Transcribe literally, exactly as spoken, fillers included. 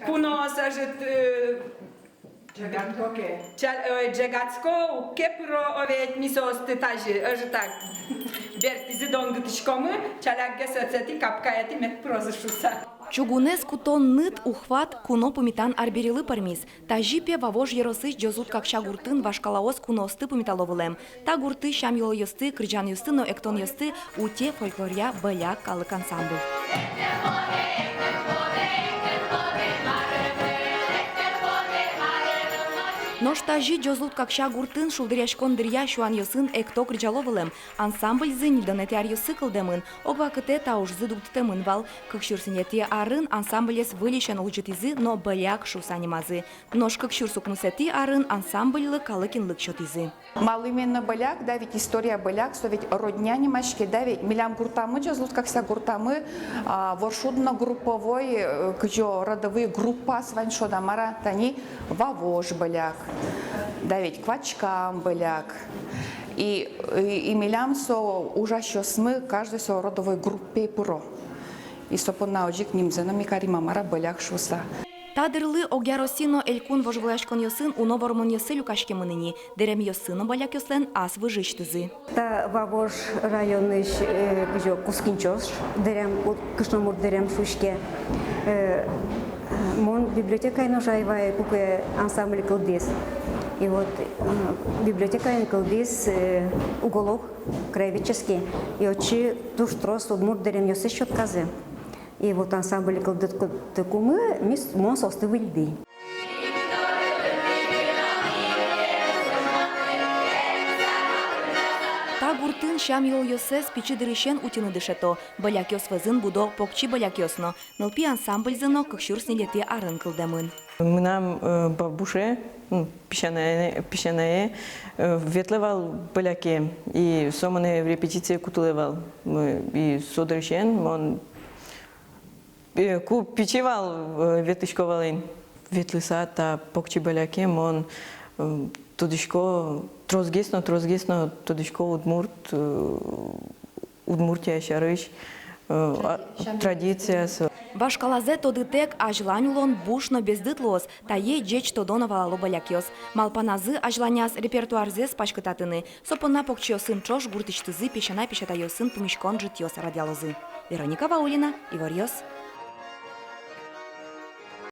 Куноос ӧжыт, э, ӝегатско ке. Чаль-, ой, ӝегатско, уг ке пыро, о ведь, ми соосты тазьы, ӧжытак бертӥзы, донгытӥськомы, чалякгес ӧтетӥ, капкаетӥ, мед пырозы шуыса. Чугунэз кутон ныт, ухват куно пумитан арберилы пӧрмиз. Тазьы, пе, Вавож ёросысь Ӟозлуд-Какся гуртын вашкалаос куноосты пумитало вылэм. Та гуртысь сям-йылолъёсты, кырӟанъёсты но эктонъёсты уте фольклоръя «Бӧляк» калык ансамбль. Нош тазьы Ӟозлуд-Какся гуртын шулдыръяськон дыръя сюанъёсын экто-кырӟало вылэм. Ансамбльзы ньыльдонэтӥ аръёсы кылдэмын, ог вакытэ та ужзы дугдытэмын вал. Кык сюрс ньылетӥ арын ансамблез выльысен улӟытӥзы но «Бӧляк» шуыса нимазы. Нош кык сюрс укмысэтӥ арын ансамбльлы калык инлык сётӥзы. Малы именно «Бӧляк», да ведь история «Бӧляк», со ведь родня нимаське, да ведь милям гуртамы, Ӟозлуд-Какся гуртамы, а, воршуд но групповой, э, кызьы родовой группаос вань шуод-а, мар-а, тани Вавож бӧляк, да ведь Квачкам бӧляк. И, и, и милям со ужасьёсмы, каждый со родовой группае пыро. И со понна озьы ик нимзэ но ми карим, мар-а, «Бӧляк» шуыса. Та дырлы огъя Россиын но элькун вожвылъяськонъёсын уно вормонъёссы люкаськемын ини. Дэремъёссы но бӧлякъёслэн ас выжысьтызы. Та Вавож районысь, э, кызьы, Кускинчош дэрем, у-, кышномурт дэрем шуиське. Э, мон библиотекаын ужай вал, куке ансамбль кылдӥз. И вот, э, библиотекаын кылдӥз, э, уголок краеведческий. И отчы туж трос удмурт дэремъёсыз сётказы. И вот ансамбль кылдытӥськомы, ми с-, мон соосты выльдӥ. Та гуртын сям-йылолъёссэс пичи дырысен утьыны дышето. Бӧлякъёс вӧзын будо покчи бӧлякъёс но. Нылпи ансамбльзы но кык сюрс ньылетӥ арын кылдэмын. Мынам, э, бабуше, м, песянае, песянае, э, ветлэ вал бӧляке, и со монэ в репетицие кутылэ вал, м, и со дырысен мон, э, ку пичи вал, э, ветлӥсько вал ини. Ветлыса та покчи бӧляке, мон, э, тодӥсько, тросгес но, тросгес но тодӥсько удмурт, э, Удмуртия сярысь, э, а, традицияз. Вашкалазэ тодытэк, азьлань улон буш но бездыт луоз, тае ӟеч тодо но валало бӧлякъёс. Малпаназы азьланяз репертуарзэс паськытатыны. Со понна покчиосын ӵош гуртысьтызы песянай-песятайёсын пумиськон ӝытъёс радъялозы. Вероника Ваулина, «Иворъёс».